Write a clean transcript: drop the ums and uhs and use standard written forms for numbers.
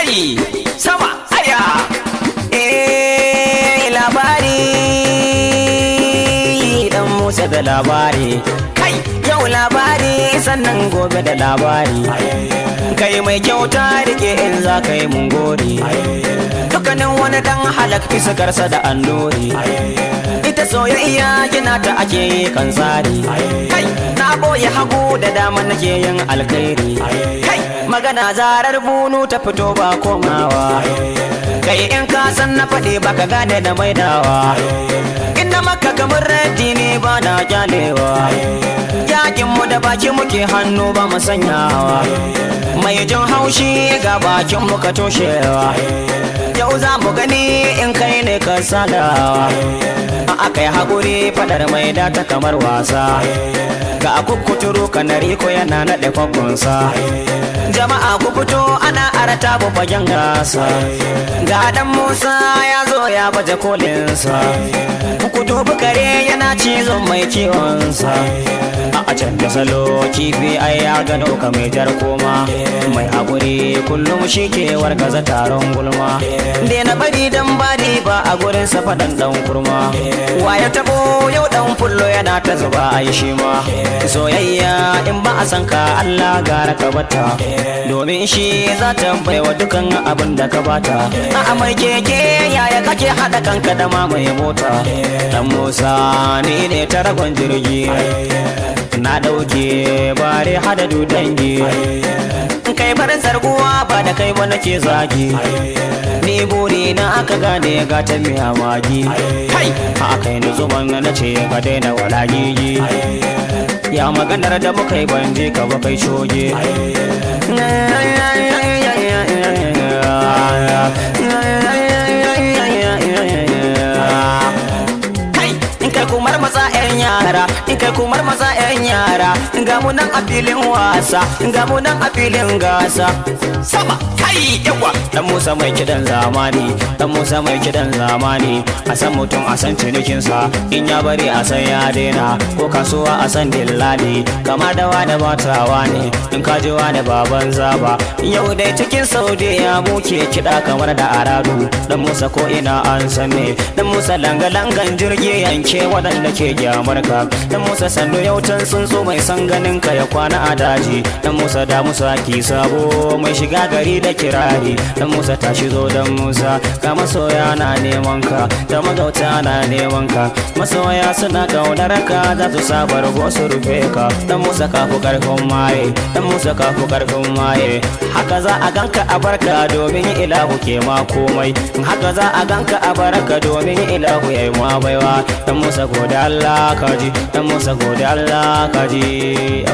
Kai sama aya. Eh, labari Dan Musa da labari. Kai, yau labari, sannan gobe da labari. Kai mai kyauta, rike in za ka yi, mun gode. Dukkanin wani dan halak fiskarsa da annuri. Ita soyayya gina ta ake yi kan tsari. Kai, na boye hagu da dama nake yin alkhairi. Kai, magana zarar bunu ta fito ba komawa. Kai, in ka san na faɗi baka gane da maidawa. In na maka kamar raddi ne, ba na kyalewa. Yakin mu da baki muke, hannu ba mu sanyawa. Mai jin haushi, ga bakin mu ka toshewa. Yau za mu gani in kai ne ka sadawa. A aka yi haƙuri, faɗar mai data kamar wasa. Ga kukkuturu kanari ko yana naɗe kwakwansa. Jama'a ku fito, ana arata bu fagen gasa. Ga Dan Musa ya zo ya baje kolinsa. Ku dubi kare yana cizon mai kiwonsa. A canza salo, kifi ai ya gano ka mai jar koma. Mai haƙuri kullum shi ke wargaza taron gulma. Na bari dan bari ba a gurin sa faɗan ɗan kurma. Wa ya tabo yau? Dan fullo yana ta zuba, ai shi ma. Soyayya in ba a san ka Allah, gara ka bata, domin shi za ta baiwa dukan abin da ka bata. A mai keke, yaya kake haɗa kanka da mamaye mota? Dan Musa ni ne ta ragon jirgi, na ɗauke bare hada dangi. Kai, bar zarguwa, ba da kai ba nake zagi. Ni buri na aka gane gatan miya magi. Kai, a kai ni zuban, na ce ka daina walagigi. Ya maganar da muka yi, ban je ka ba, kai shoge. Kai, in kai kumar maza 'yan yara, in kai kumar maza 'yan yara. Ga mu nan a filin wasa, ga mu nan a filin gasa. Sama kai, yawa. Dan Musa mai kidan zamani, Dan Musa mai kidan zamani. A san mutum, a san cinikinsa, in ya bari a san ya daina. Ko kasuwa a san dillali, kama da wani batawa ne, in ka ji wani baban zaba. Yau dai cikin Saudiya muke kiɗa kamar da aradu. Dan Musa ko ina an san ne. Dan Musa langa langan jirgi, yanke waɗanda ke gyamar ka. Dan Musa sannu, yautan tsuntsu mai san ganin ka ya kwana a daji. Dan Musa da Musa ki sabo mai shiga gari da kirari. Dan Musa tashi zo, Dan Musa, ga masoya na neman ka, da magauta na neman ka. Masoya suna kaunar ka, za su saba rubo su rufe ka. Dan Musa kafu karfin maye, Dan Musa kafu karfin maye. Haka za a ganka a barka, domin ilahu ke ma komai. Haka za a ganka a barka, domin ilahu yayi ma baiwa. Dan Musa, gode Allah kaji, Dan Musa, gode Allah kaji.